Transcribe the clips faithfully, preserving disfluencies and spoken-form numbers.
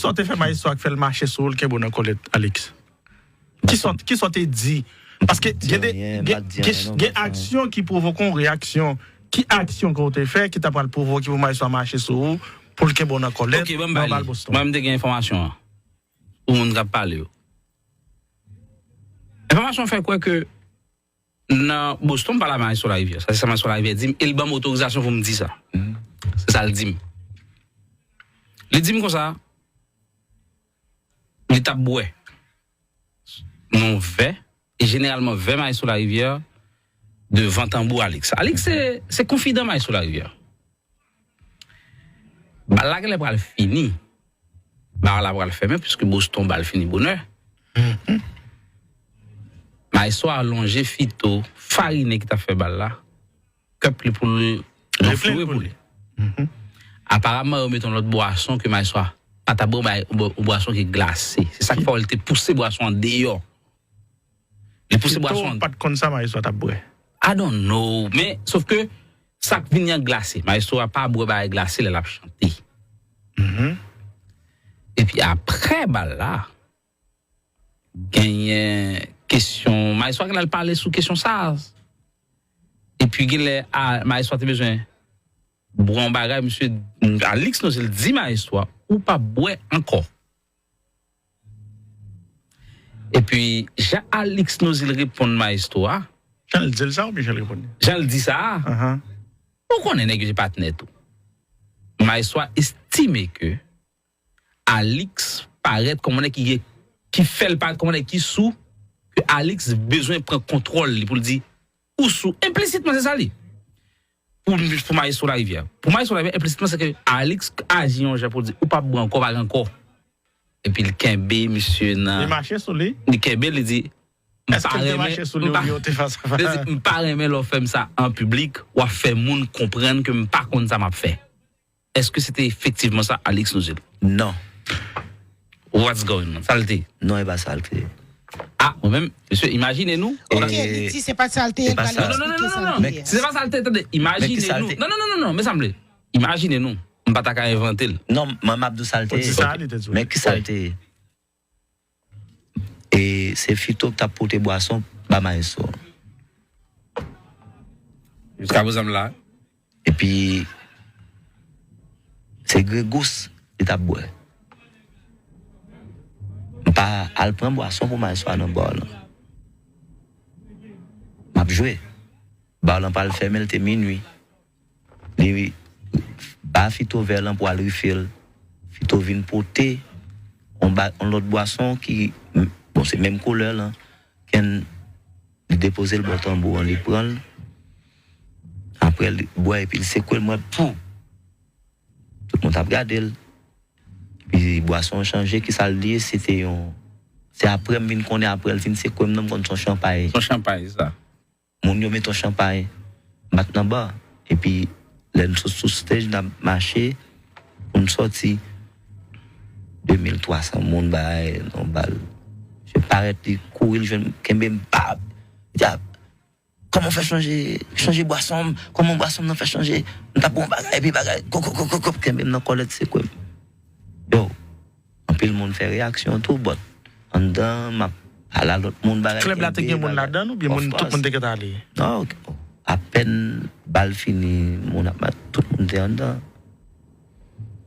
Sa w te fè Maestro a k fè l mache sou ou, l kenbe w nan kòlèt, Alix? Kisa w te di? Paske gen de, gen, gen aksyon ki pwovoke yon reyaksyon. Ki aksyon ke w te fè ki ta pral pwovoke pou Maestro a mache sou ou, pou l kenbe w nan kòlèt, nan bal Boston? Ok, ban m pale. Mwen menm te gen enfòmasyon an. Pou moun k ap pale yo. Enfòmasyon fè kwè ke nan Boston, m pale a Maestro Larivière. Sa se sa Maestro Larivière di m, e l ban m otorizasyon pou m di sa. Se sa l di m. Li di m konsa, li t ap bwè nan yon vè, e jeneralman vè Maestro Larivière devan tanbou Alix. Alix se, se konfidan Maestro Larivière. Bal la genlè pral fini. Bal la pral fèmen, piske Boston bal fini bonè. Maestro a lonje Fito, farinen ki t ap fè bal la, kèp li pou l refle pou li. Aparaman, yo mete yon lòt bwason ke Maestro a pa t ap bwè, yon bwa-, yon bwason ki glase. Se sa k fè w li te pouse bwason an deyò. Li pouse bwason an. Fito pa t konn sa Maestro a t ap bwè. I don't know. Men, sof ke sa k vini an glase. Maestro a pa bwè bagay glase lè l ap chante. Epi apre bal la, genyen kesyon, Maestro a genlè al pale sou kesyon sa. Epi genlè, a, Maestro a te bezwen bwè yon bagay, misye, Alix Nozil di Maestro a, ou p ap bwè ankò. Epi, jan Alix Nozil reponn Maestro a, jan l di l sa oubyen jan l reponn li? Jan l di sa a, ou konnen nèg yo se patnè tou. Maestro a estime ke Alix parèt kòm yon nèg ki, ki fè l parèt kòm yon nèg ki sou, ke Alix bezwen pran kontwòl li pou l di, ou sou, enplisitman se sa li. Pou, pou Maestro Larivière. Pou Maestro Larivière, enplisitman se ke Alix aji yon jan pou l di, ou p ap bwè ankò, pa gen ankò. Epi l kenbe misye nan. Li mache sou li? Li kenbe, li di, m pa renmen, m pa, li di, m pa renmen lè w fè m sa an piblik, w ap fè moun konprann ke m pa konn sa m ap fè. Èske se te efektivman sa, Alix Nozil? Non. What's going on? Sa l te? Non, e pa sa l te. A, mwen menm, mesye, imajine nou. Ok, li di se pa sa l te, e pa sa. Non, non, non, non, non, non. Se pa sa l te, tande, imajine nou. Non, non, non, non, non, men sa m vle. Imajine nou. M pa ta ka envante l. Non, mwen, m ap di w sa l te. Ou di sa, li te di w. Men ki sa l te ye? E se Fito ki t ap pote bwason ba Maestro. Jiska prezan m la. Epi, se Gregous li t ap bwè. M pa al pran bwason pou Maestro a nan bar lan. M ap jwe. Bar lan pral fèmen, l te minui. Li ba Fito vè lan pou al refill. Fito vin pote yon ba-, yon lòt bwason ki, bon, se menm koulè lan. Ken, li depoze l bò tanbou an, li pran l. Apre, li bwè epi l sekwe l, m wè, pou! Tout moun t ap gade l. Epi bwason an chanje, ki sa l ye, se te yon, se apre m vin konnen, apre l fin sekwe m nan, m konn se yon chanpay. Se yon chanpay, sa. Moun yo mete yon chanpay, m pa t nan bar. Epi, lè n sot sou stage, n ap mache, pou n sòti, de mil twa san moun, bay, nan bal. Misye parèt, li kouri, l jwenn m, kenbe m, pap! Li di, a, kòman w fè chanje, chanje bwason m? Kòman bwason m nan fè chanje? M t ap bon bagay, epi bagay, kòk, kòk, kòk, kòk, kenbe m nan kòlèt, sekwe m. Yo, anpil moun fè reyaksyon tou, but anndan, m ap pale a lòt moun, bagay. Klèb la te gen moun ladan l oubyen moun, tout moun te gentan ale? Non, apèn bal fini, moun ap, tout moun te anndan.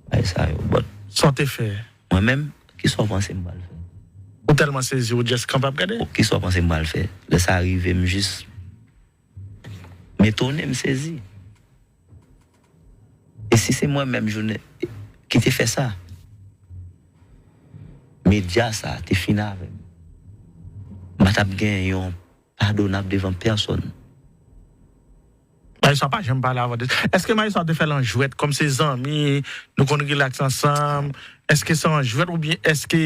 Bagay sa yo, but. Sa w te fè? Mwen menm, kisa w panse m pral fè? Ou tèlman sezi, ou just kanpe ap gade? Kisa w panse m pral fè? Lè sa rive, m jis, m etone, m sezi. E si se mwen menm jounen ki te fè sa, medya sa te fin avè m. M pa t ap gen yon padonab devan pèsonn. Maestro a pa janm pale avan de. Èske Maestro a te fè l an jwèt, kòm se zanmi, nou konn rilaks ansanm? Èske se an jwèt oubyen èske,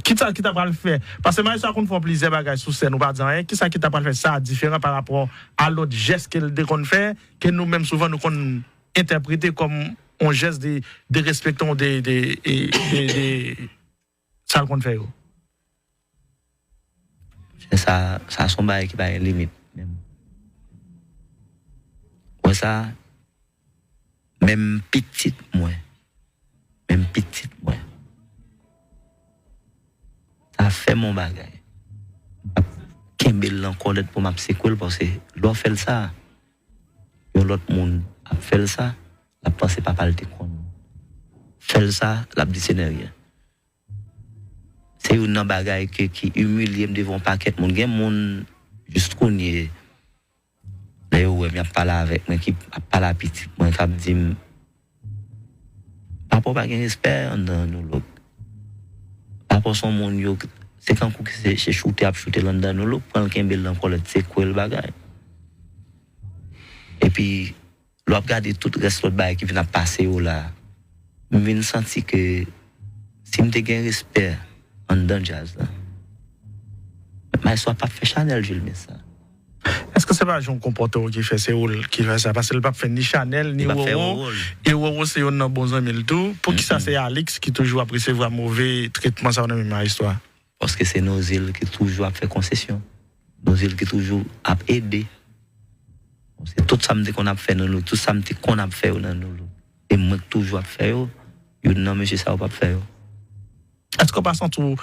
kisa ki ta pral fè? Paske Maestro a konn fè plizyè bagay sou sèn, ou pa di anyen. Kisa ki ta pral fè sa diferan pa rapò a lòt jès ke l te konn fè, ke nou menm souvan nou konn entèprete kòm yon jès de, de respekte, de, de, de, de, de sa l konn fè yo? Sa, sa se yon bagay ki pa gen limit menm. Wè sa, menm pitit mwen, menm pitit mwen, a fè m yon bagay, m p ap kenbe l nan kòlèt pou m ap sekwe l, paske lè w fè l sa, yon lòt moun ap fè l sa, l ap panse papa l te konn fè l sa, l ap di se nègyen. Se youn nan bagay ke, ki imilye m devan yon pakèt moun. Gen moun, jis kounye, lè yo wè m, y ap pale avèk mwen, ki ap pale a pitit mwen, k ap di m, papa w pa gen respè anndan Nou Look. Papa w se yon moun yo, se tankou ki se, se choute y ap choute l anndan Nou Look, pran l kenbe l nan kòlèt, sekwe l bagay. Epi, lè w ap gade tout rès lòt bagay ki vin ap pase yo la, m vin santi ke si m te gen respè anndan djaz la, Maestro a p ap fè Chanèl Jilmes sa. Èske se pa jan w konpòte w ki fè se ou l ki fè sa? Paske l p ap fè ni Chanèl, ni Roro. E Roro se youn nan bon zanmi l tou. Poukisa se Alix ki toujou ap resevwa move tretman sa yo nan men Maestro a? Paske se Nozil ki toujou ap fè konsesyon. Nozil ki toujou ap ede. Se tout sa m te konn ap fè nan Nou Look, tout sa m te konn ap fè yo nan Nou Look, e mwen k toujou ap fè yo, youn nan mesye sa yo p ap fè yo. Èske w pa santi w,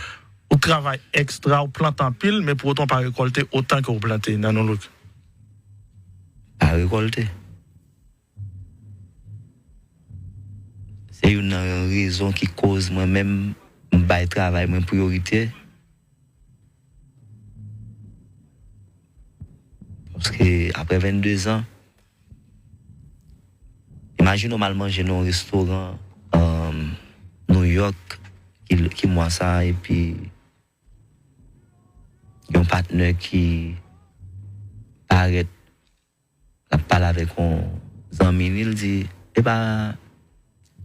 ou travay ekstra, ou plante anpil, men pou otan w pa rekòlte otan ke w plante nan Nou Look? Pa rekòlte. Se youn nan rezon ki koz mwen menm m bay travay mwen priyorite. Paske apre vennde zan, imajine w m al manje nan yon restoran, um, New York, ki, ki mwa sa, epi yon patnè ki parèt, l ap pale avèk yon zanmi li, l di, e pa,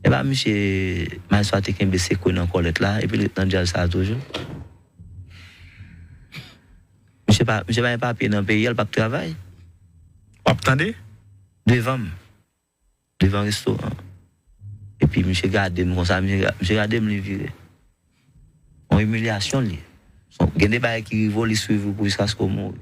e pa misye Maestro a te kenbe sekwe nan kòlèt la, epi l ret nan djaz sa a toujou. Misye pa, misye pa gen papye nan peyi a, l p ap travay. W ap tande? Devan m. Devan restoran. Epi misye gade m konsa, misye, misye gade m, li vire. Yon imilyasyon li ye. Gen de bagay ki rive w, li swiv ou pou jiskaske w mouri.